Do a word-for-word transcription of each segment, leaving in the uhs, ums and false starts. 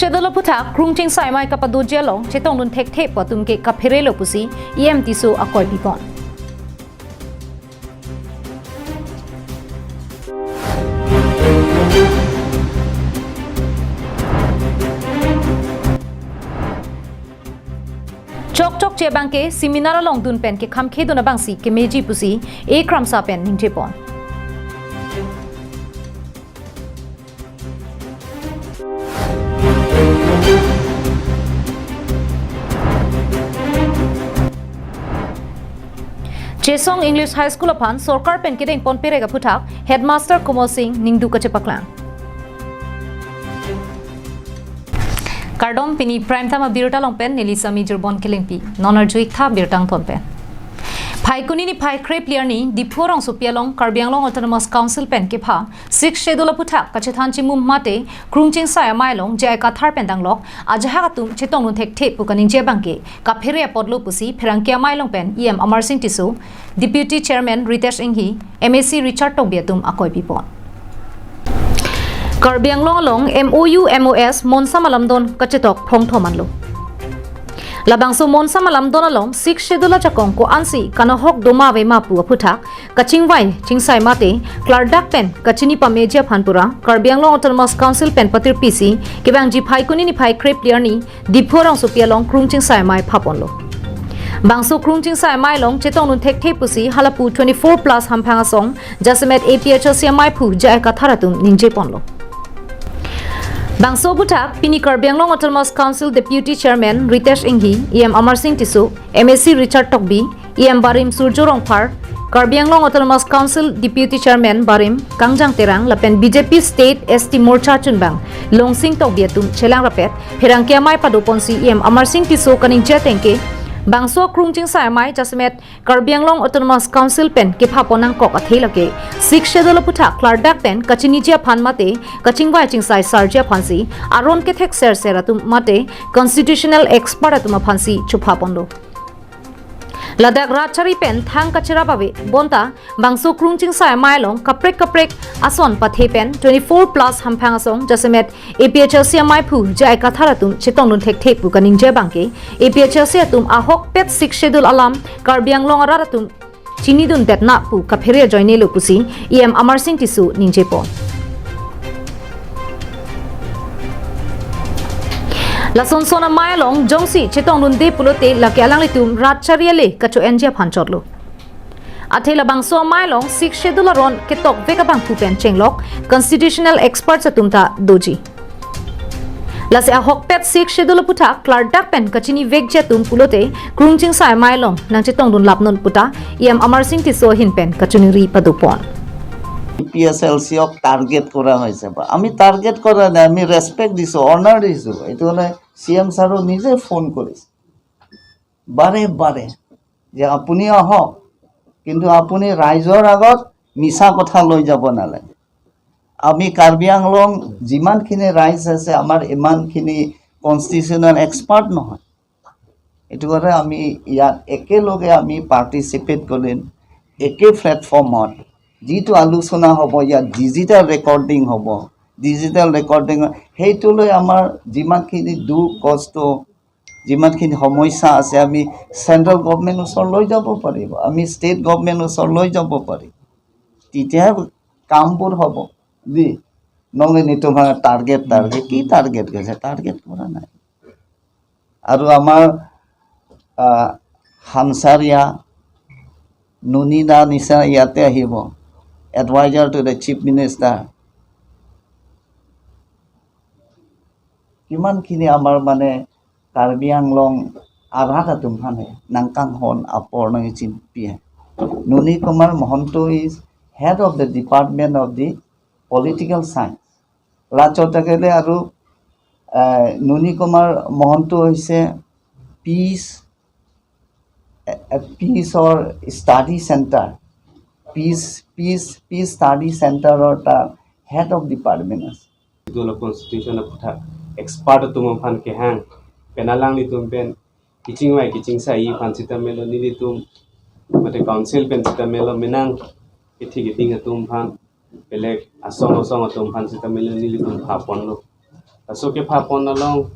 Schedule aphuthak krungching sai amei kapadoji along chetongdun thekthe pu atum ke kapherelo pusi E M Tisso akoi pipon. Chokchokche abangke seminar along dun pen kekhamkhedun abangsi kemeji pusi E Kramsa pen ningjepon. Chesong English High School aphan sorkar pen kedengpon perek aphuthak Headmaster Kumar Singh ningduk kachepaklang. Kardom, pini Prime Time abirta along pen neli Sami Jirbon Kelengpi. Non arju-ik tha birta angton pen. Phaikuni niphai krepli arni Diphu rongsopi along Karbi Anglong Autonomous Council pen kepha Sixth Schedule aphuthak kachethan chimum mate krungching sai amei along J I Kathar pen danglok ajahak atum chetongdun thekthe pu kaningje abangke kaphere apotlo pusi pherangke amei along pen E M Amar Singh Tisso, Deputy Chairman Ritesh Enghi, M A C Richard Tokbi atum akoi pipon. Karbi Anglong along M O U M O S monsam alamdon kachetok phrongthom anlo. Labangso monsam alamdon along Sixth Schedule ajakong ko-ansi kanahok doma avema pu aphuthak kachingvai chingsai mate klardak pen kachini pameji aphan pura Karbi Anglong Autonomous Council pen patirpisi kevangji Phaikuni niphai krepli arni Diphu rongsopi along krungching sai amei phaponlo. Bangso krungching sai amei along chetongdun thekthe pusi halapu twenty-four plus hamphang asong jasemet A P H L C amaiphu J I Kathar atum ningjeponlo. Bangso aphuthak pini Karbi Anglong Autonomous Council Deputy Chairman Ritesh Enghi, E M Amar Singh Tisso, M A C Richard Tokbi, E M barim Surjya Rongphar, Karbi Anglong Autonomous Council Deputy Chairman barim Kangjang Terang lapen B J P State S T Morcha chunbang Longsing Tokbi atum chelang rapet pherangke amei padoponsi E M Amar Singh Tisso kaningje atengke bangso krungching sai amei jasemet Karbi Anglong Autonomous Council pen kephapon nangkok athe lake Sixth Schedule aphuthak klardak pen kachiniji aphan mate kachingvai chingsai sarji aphansi aron kethek serser atum mate constitutional expert atum aphansi chuphaponlo. Ladak rat chari pen thang kacherap ave bonta bangso krungching sai amei along kaprek kaprek ason pathe pen twenty-four plus hamphang asong jasemet A P H L C amaiphu J I Kathar atum chetongdun thekthe pu kaningje abangke A P H L C atum ahokpet Sixth Schedule alam Karbi Anglong arat atum chinidunpet na pu kaphere ajoinelo pusi E M Amar Singh Tisso ningjepon. Lasonson amei along jongsi chetongdunde pulote lake alanglitum rat chari ale kacho-enji aphan chotlo. Athe labangso amei along Sixth Schedule aron ketok vek abangphu pen chenglok constitutional experts atum ta doji. Lasi ahokpet Sixth Schedule aphuthak klardak pen kachini vekji atum pulote krungching sai amei along nangchetongdun lapnon puta E M Amar Singh Tisso ahin pen kachiningri padopon. P P S L C অক target কৰা হৈছে বা আমি টাৰ্গেট কৰা নাই, আমি ৰেচপেক্ট দিছোঁ, অনাৰ দিছোঁ। এইটো মানে চি এম ছাৰো নিজে ফোন কৰিছে বাৰে বাৰে যে আপুনি আহক, কিন্তু আপুনি ৰাইজৰ আগত মিছা কথা লৈ যাব নালাগে। আমি কাৰ্বি আংলং যিমানখিনি ৰাইজ আছে, আমাৰ ইমানখিনি কনষ্টিটিউচনেল এক্সপাৰ্ট নহয়। এইটো কাৰণে আমি ইয়াত একেলগে আমি পাৰ্টিচিপেট কৰিম একে প্লেটফৰ্মত। যিটো আলোচনা হ'ব, ইয়াত ডিজিটেল ৰেকৰ্ডিং হ'ব, ডিজিটেল ৰেকৰ্ডিং, সেইটো লৈ আমাৰ যিমানখিনি দুখ কষ্ট, যিমানখিনি সমস্যা আছে, আমি চেণ্ট্ৰেল গভৰ্ণমেণ্ট ওচৰত লৈ যাব পাৰিব, আমি ষ্টেট গভৰ্ণমেণ্ট ওচৰত লৈ যাব পাৰিম। তেতিয়াহে কামবোৰ হ'ব। যি নঙে নিতো ভাঙা টাৰ্গেট, টাৰ্গেট কি টাৰ্গেট কৰিছে? টাৰ্গেট কৰা নাই। আৰু আমাৰ আহ, হানচাৰিয়া নুনি দা নিচা ইয়াতে আহিব, adviser to the chief minister. কিমানখিনি আমাৰ মানে কাৰ্বি আংলং আৰাত আতুম হানে নাংকাং হন আপৰ নাঙে চিম্পিয়ে। Nuni Kumar Mahanta is head of the department of the political science. লাচত থাকিলে আৰু এ, নুনি কুমাৰ মহন্ত হৈছে পিচ, এ, এ, পিচৰ study centre, peace, peace, peace study চেণ্টাৰৰ তাৰ হেড অফ ডিপাৰ্টমেণ্ট আছে। Itu lo constitution aphuthak expert atum aphan kehang pen alanglitum pen kachingvai kachingsai aphan sitame lo nelitum mate council pen sitame lo menang kethi keding atum aphan belek asong asong atum aphan sitame lo nelitum phaponlo. Laso kepha pon along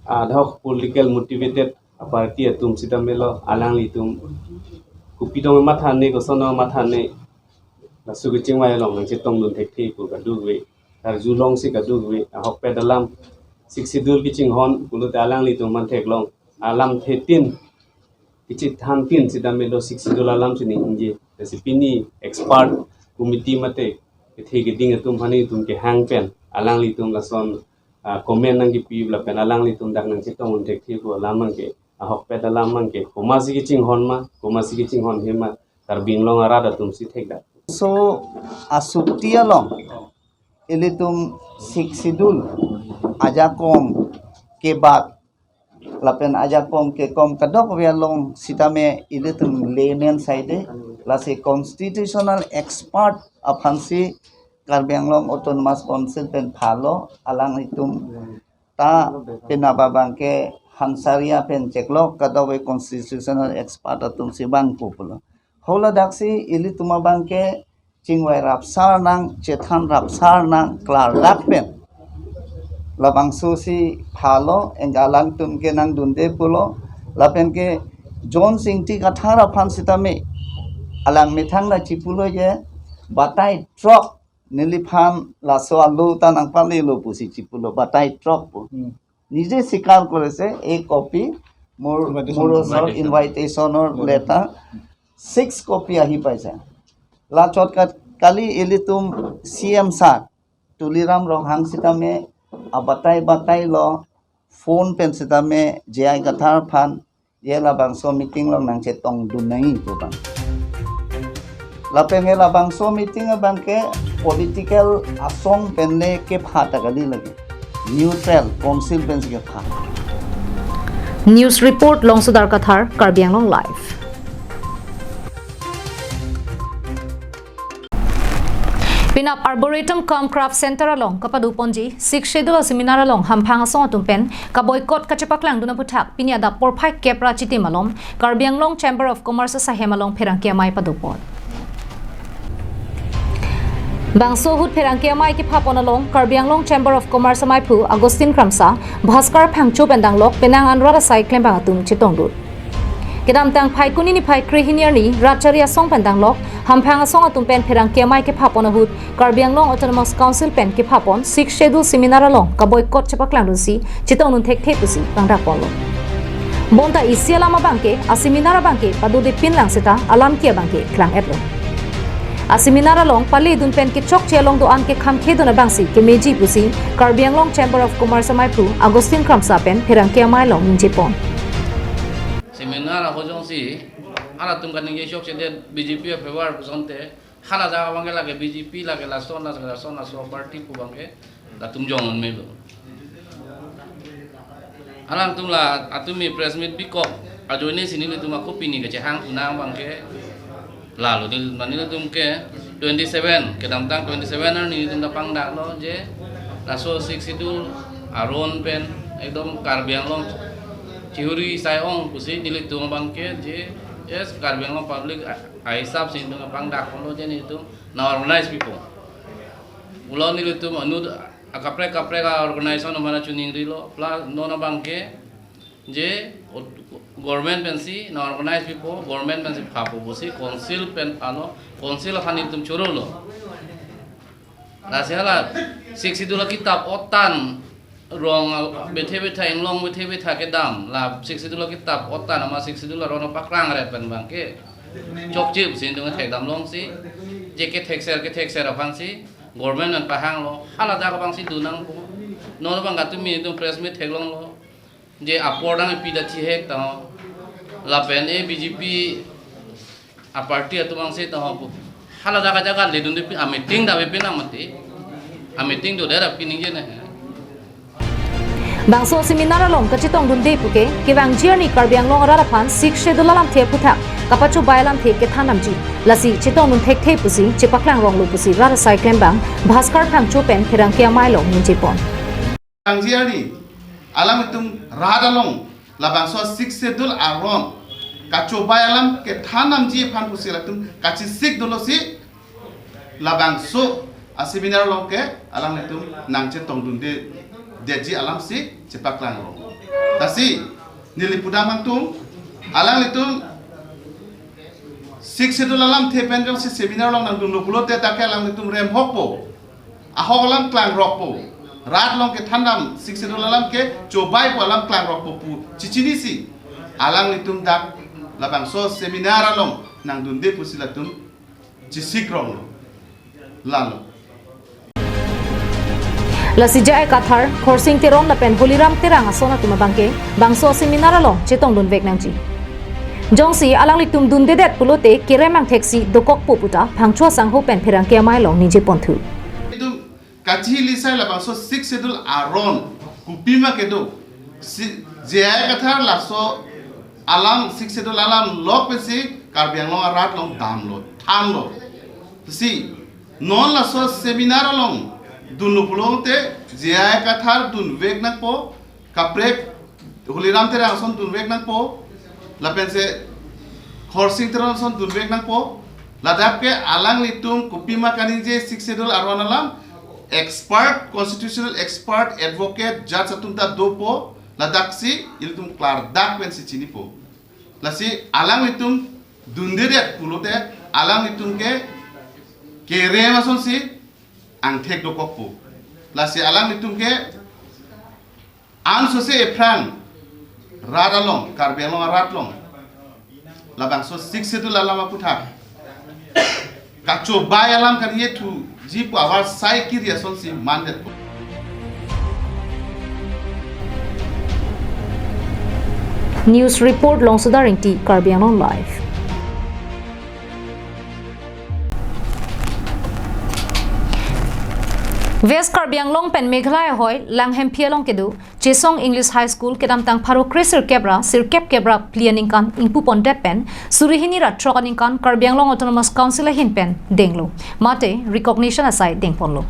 adhoc political motivated a-party atum sitame lo, alanglitum kopi dong matha ne, koson dong matha ne, laso kechingvai along nangchetongdun thekthe pu kadokave, karjulongsi kadokave ahokpet alam, Sixth Schedule kachinghon pulote alanglitum man theklong, alamthe tin, kachethan tin sitame lo Sixth Schedule alam si ningje. Lasi pini expert committee mate kethe keding atum aphan nelitum kehang pen alanglitum lason, ah, comment nangkepi lapen alanglitum dak nangchetongdun thekthe pu alam abangke, ahokpet alam abangke, komatsi kachinghon ma, komatsi kachinghonhe ma, Karbi Anglong arat atum si thekdak. So, asukti along ilitum Sixth Schedule ajakong kebat lapen ajakong kekom kadokave along sitame ilitum layman side, lasi constitutional expert aphansi Karbi Anglong Autonomous Council pen phalo, alanglitum ta penap abangke Hansaria pen cheklok, kadokave constitutional expert atum si bang pu pulo. Hala daksi ilitum abangke chingvai rapsar nang, chethan rapsar nang, klardak pen labangso si phalo, anke alangtum ke nangdunde pulo, lapen ke Johns Ingti Kathar aphan sitame alang methang ta chipulo je, batai throk neliphan laso alu ta nangpalelo pusi chipulo, batai throk pu. Hmm. নিজে স্বীকাৰ কৰিছে, এই কপি মোৰ, invitation, মোৰ ওচৰত invitation। Invitation ৰ letter six copy আহি পাইছে। Lachot kat kali ilitum C M sir Tuliram Ronghang sitame abatai batai lo, phone pen sitame J I Kathar aphan ye labangso meeting along nangchetongdun nangji pu abang. Lapen ye labangso meeting abangke political asong pen le kepha ta kali lagi. Neutral council pensi kepha. News report, Longsodar Kathar, Karbi Anglong Live. Penap Arboretum cum Craft Center along kapadoponji Sixth Schedule a-seminar along hamphang asong atum pen kaboycott kachepaklangdun aphuthak pini adap porphai kep ra chiti malom Karbi Anglong Chamber of Commerce asahem along pherangke amei padopon. Bangso ahut pherangke amei kephapon along Karbi Anglong Chamber of Commerce ameiphu Augustine Kramsa, Bhaskar Phangcho pen danglok penang an rat asai klembang atum chetongdun. Kedamtang Phaikuni niphai krehini arni rat chari asong pen danglok hamphang asong atum pen pherangke amei kephapon ahut Karbi Anglong Autonomous Council pen kephapon Sixth Schedule seminar along kaboycott chepaklangdunsi chetongdun thekthe pusi pangdakponlo. Bonta isi alam abangke a-seminar abangke padodepinlang seta alam ke abangke klang-etlo. A-seminar along paledun pen kechokche along do-an kekhamkhedun abangsi kemeji pusi Karbi Anglong Chamber of Commerce ameiphu Augustine Kramsa pen pherangke amei along ningjepon. Seminar ahojongsi halatum kaningje chokchedet B J P a-favor pusonte, hala ajak abangke lake B J P, lake lason, lake lason, laso party pu abangke latum jong un melo. Alangtum la atumi press meet bikok ajoine si nelitum ako pini kachehang punang abangke lalo neli, mane nelitum ke twenty seven, kedamtang twenty seven arni nelitum ta pangdaklo je laso Sixth Schedule aron pen ekdom Karbi Anglong chihuri sai ong pusi nelitum abangke je, yes, Karbi Anglong public a, ahisap si nelitum pangdaklo je nelitum na organize pipo. Pulo nelitum anu akaprek kaprek a-organization mana chuning rilo, plus non abangke je ot-, government pensi na organize pipo, government pensi phapo pusi council pen phalo, council aphan nelitum chorolo. Lasi hala Sixth Schedule akitap otan rong bethe betha inglong bethe betha kedam, la Sixth Schedule akitap otan ama Sixth Schedule aron paklangret pen abangke chokche pusi nelitum thekdam longsi je kethekser kethekser aphansi government pen pahanglo, hala ajak abangsi dun nangpo. Non abang katumi nelitum press meet theklonglo je apor dang pida thihek ta ho, lapen e B J P a-party atum angse ta ho pu. Hala ajak ajak ledundepin, a-meeting davepin nang mati. A-meeting do dera piningje ne. Bangso seminar along kachetongdunde puke, kevangji arni Karbi Anglong arat aphan Sixth Schedule alamthe aphuthak kapachobai alamthe kethan damji, lasi chetongdun thekthe pusi chepaklang ronglo pusi rat asai klembang Bhaskar Phangcho pen pherangke amei along ningjepon. Kevangji arni alangtum rat along labangso Sixth Schedule aron kachobai alam kethan damji aphan pusi latum kachesik dolosi labangso a-seminar along ke alanglitum nangchetongdunde Ji alamsi chepaklang lo. Lasi neli pudam angtung, alanglitum Sixth Schedule alamthe pen jongsi seminar along nangdunlo pulote dak ke alanglitum remhokpo. Ahok alam klangrokpo. Rat along kethandam Sixth Schedule alam kechobaipo, alam klangrokpo pu chichinisi, alanglitum dak labangso seminar along nangdunde pusi latum chisikronglo. Lalo. Lasi J I Kathar, Khorsing Teron lapen Holiram Terang ason atum abangke bangso seminar along chetongdunvek nangji. Jongsi alanglitum dundedet pulote kerem angtheksi dokokpo pu ta Phangcho asangho pen pherangke amei along ningjeponthu. Itum kachihilisai labangso Sixth Schedule aron kopima kedo. Si, J I Kathar laso alam, Sixth Schedule alam lok pensi Karbi Anglong arat along damlo, thanlo. Si, non laso seminar along dunlo pulote J I Kathar dunvek nangpo, kaprek Holiram Terang ason dunvek nangpo, lapensi Khorsing Teron ason dunvek nangpo. Ladak ke alanglitum kopima kaningje Sixth Schedule aron alam, expert, constitutional expert, advocate, judge atum ta dopo. Ladaksi ilitum klardak pensi chinipo. Lasi alanglitum dundedet pulote alanglitum ke kerem asonsi angthek dokokpo. Lasi alanglitum ke ansose ephrang rat along, Karbi Anglong arat along labangso Sixth Schedule alam aputhak kachobai alam kaningjethuji pu avarsai kiri asonsi mandetpo. News report, Longsoda Rengti, Karbi Anglong Live. West Karbi Anglong pen Meghalaya ahoi Langhemphi along kedo Chesong English High School kedamtang pharo kre sirkep ra sirkep kep ra phli aningkan ingpupondet pen suri hini ra throk aningkan Karbi Anglong Autonomous Council ahin pen denglo. Mate recognition asai dengponlo.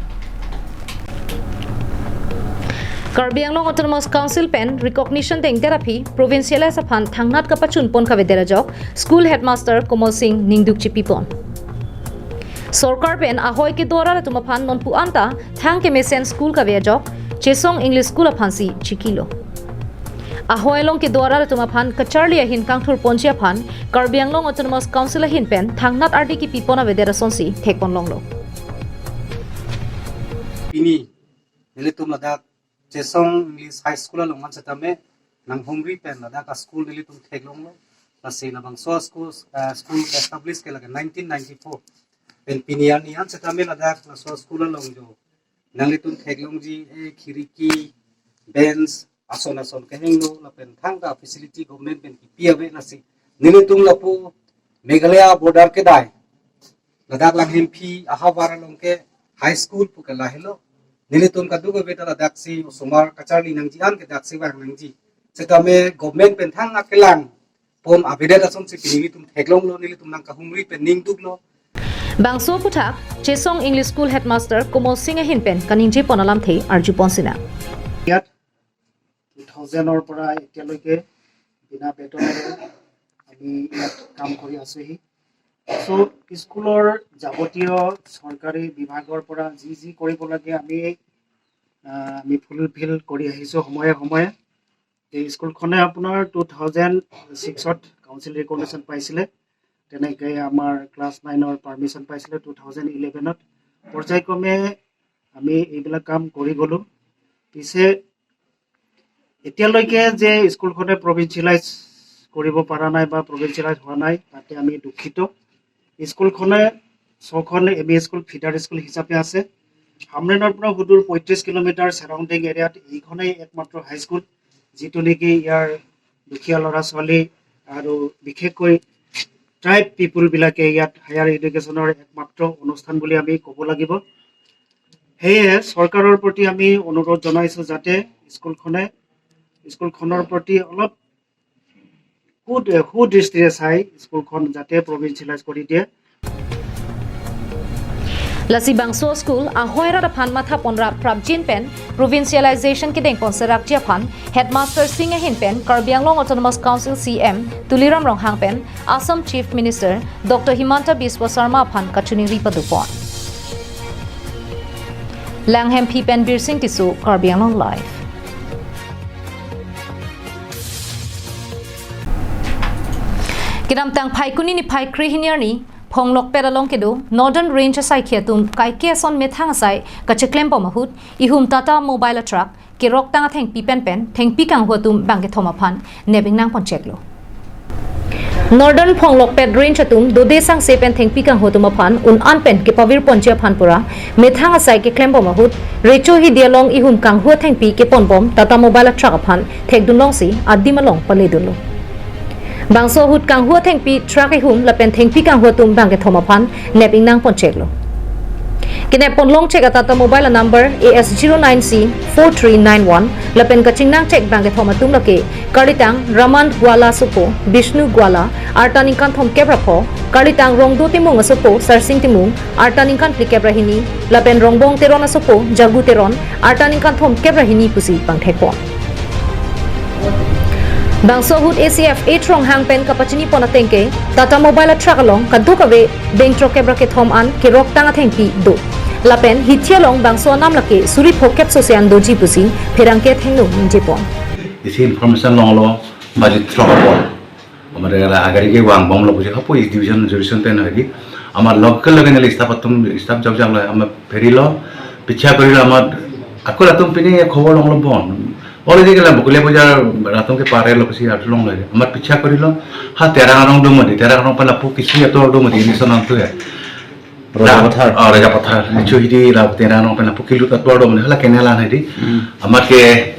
Karbi Anglong Autonomous Council pen recognition dengdet aphi provincialize aphan thangnat kapachunpon kavedet ajok School Headmaster Komol Singh ningduk chipipon. Sorkar pen ahoi kedo arat atum aphan nonpu anta thang kemesen school kave ajok Chesong English School aphansi chikilo. Ahoi along kedo arat atum aphan kacharli ahin kangthurponji aphan Karbi Anglong Autonomous Council ahin pen thangnat ardi kipipon avedet asonsi thekponlonglo. Pini nelitum ladak Chesong English High School along man setame nanghumri pen ladak a-school nelitum theklonglo. Lasi labangso school, eh, school establish ke lake nineteen ninety-four. Pen pini arni an setame ladak laso school along jo nanglitum theklongji, eh, khiriki, bench, ason ason kehingno lapen thangta facility government pen kipi ave. Lasi nelitum lapu Meghalaya border kedai ladak Langhemphi ahavar along ke high school pu ke lahelo. Nelitum kadokave ta ladaksi osomar kacharli nangji an ke daksi vang nangji. Setame government pen thang akelang pon avedet asonsi pini nelitum theklonglo, nelitum nangkahumri pen ningduklo. Bangso aputhak Chesong English School Headmaster Komol Singh ahin pen kaningjepon alamthe arjupon sinang. ইয়াত টু থাউজেণ্ডৰ পৰা এতিয়ালৈকে বিনা বেতনেৰে আমি ইয়াত কাম কৰি আছোঁহি। চ' স্কুলৰ যাৱতীয় চৰকাৰী বিভাগৰ পৰা যি যি কৰিব লাগে আমি, আহ, আমি ফুলফিল কৰি আহিছোঁ সময়ে সময়ে। এই স্কুলখনে আপোনাৰ টু থাউজেণ্ড ছিক্সত কাউন্সিল ৰিকগনিশ্যন পাইছিলে, তেনেকৈ আমাৰ ক্লাছ নাইনৰ পাৰ্মিশ্যন পাইছিলে টু থাউজেণ্ড ইলেভেনত। পৰ্যায়ক্ৰমে আমি এইবিলাক কাম কৰি গ'লোঁ। পিছে এতিয়ালৈকে যে স্কুলখনে প্ৰভিন্সিয়েলাইজ কৰিব পৰা নাই বা প্ৰভিন্সিয়েলাইজ হোৱা নাই, তাতে আমি দুখিত। স্কুলখনে ছখন M E school feeder school হিচাপে আছে। হামৰেণৰ পৰা সুদূৰ পঁয়ত্ৰিছ কিলোমিটাৰ ছাৰাউণ্ডিং এৰিয়াত এইখনেই একমাত্ৰ হাইস্কুল, যিটো নেকি ইয়াৰ দুখীয়া ল'ৰা ছোৱালী আৰু বিশেষকৈ ট্ৰাইব পিপুলবিলাকে ইয়াত হায়াৰ এডুকেশ্যনৰ একমাত্ৰ অনুষ্ঠান বুলি আমি ক'ব লাগিব। সেয়ে চৰকাৰৰ প্ৰতি আমি অনুৰোধ জনাইছোঁ যাতে স্কুলখনে, স্কুলখনৰ প্ৰতি অলপ সু-, সুদৃষ্টিৰে চাই স্কুলখন যাতে প্ৰভিন্সিয়েলাইজ কৰি দিয়ে। Lasi bangso school ahoi arat aphan mathaponrap prapjin pen provincialization kedengpon serakji aphan Headmaster Singh ahin pen Karbi Anglong Autonomous Council C M Tuliram Ronghang pen Assam Chief Minister Doctor Himanta Biswa Sarma aphan kachiningri padopon. Langhemphi pen Birsing Tisso, Karbi Anglong Live. Kedamtang Phaikuni niphai krehini arni Phonglokpet along kedo Northern Range asaikhi atum kaike ason methang asai kacheklembom ahut ihum Tata Mobile a truck keroktang athengpi penpen thengpi kanghu atum bangkethom aphan nep ingnangponcheklo. Northern Phonglokpet Range atum dode sangse pen thengpi kanghu atum aphan un-an pen kepavirponji aphan pura methang asai keklembom ahut Recho Hidi along ihum kanghu athengpi keponbom Tata Mobile a truck aphan thekdunlongsi adim along paledunlo. Bangso ahut kanghu athengpi truck ihum lapen thengpi kanghu atum bangkethom aphan nep ingnangponcheklo. Kenep ponlongchek a Tata Mobile a number A S zero nine C four three nine one lapen kachingnangchek bangkethom atum lake karlitang Raman Gwala asopo Bishnu Gwala, arta ningkan thomkep ra pho, karlitang Rongdo Timung asopo Sarsing Timung, arta ningkan phlikep ra hini, lapen Rongbong Teron asopo Jagu Teron, arta ningkan thomkep ra hini pusi pangthekpon. Bangso ahut A C F A Tronghang pen kapachinipon atengke Tata Mobile a truck along kadokave beng throkep ra kethom an keroktang athengpi do. Lapen hithi along bangso anam lake suri phokep sose an doji pusi pherangke athengno ningjepon. Isi information longlo, baji throk apor. Amar era agari ke vangbomlo pusi, hapu East Division jurisdiction pen lagi. Amar local lagi neli staff atum, staff jok jok lo, amar pherilo, pichha korilo, amar ako latum pine khobor longlo bon. Already ke la Bokule Bazar latum ke parelo pusi arjulonglo. Amar pichha korilo, ha Terang arong do mati, Terang arong pen lapu kisi ator do mati, ini sonang tu ya. Rajapathar. Oh, Rajapathar. Recho Hidi la Terang arong pen lapu kilut ator do mati, hala kenal an hedi. Hmm. Amar ke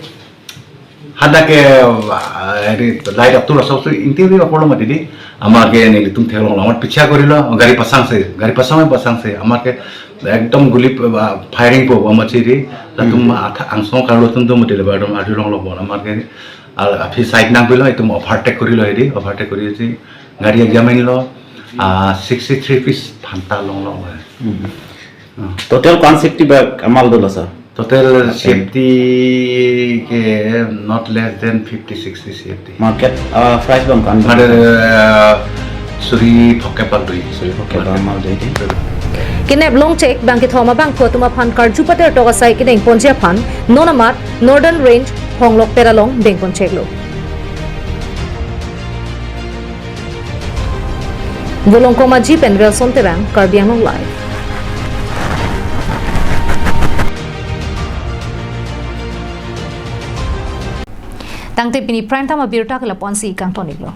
hadak ke, ah, ini light atur asok tu inti ri apor lo mati di. Amar ke nelitum theklonglo, amar pichha korilo, gari pasangse, gari pasang pasangse. Amar ke ekdom guli, ah, firing po, amar chiri. Latum Hmm. atha angsong karlo atum do mati le ba dom arjulonglo bon. Amar ke, ah, aphi side nangpilo, itum overtake korilo hedi, overtake kori si gari examine lo, ah, sixty-three piece phanta longlo. Hmm. Ah. Total ko-an safety bag amal dolo, sir? Total Okay. safety ke not less than fifty, sixty safety. Market, uh, price bang kan? Ada, uh, suri phokep bang dui. Suri phokep bang amal dui di. Kenep longchek bangkethom abangphu atum aphan karju patertok asai kedengponji aphan non amat Northern Range Phonglokpet along dengponcheklo. Volongkom Aji pen Relson Terang, Karbi Anglong Live. Tangte pini prime time abirta ke lapu-ansi kangton-iklo.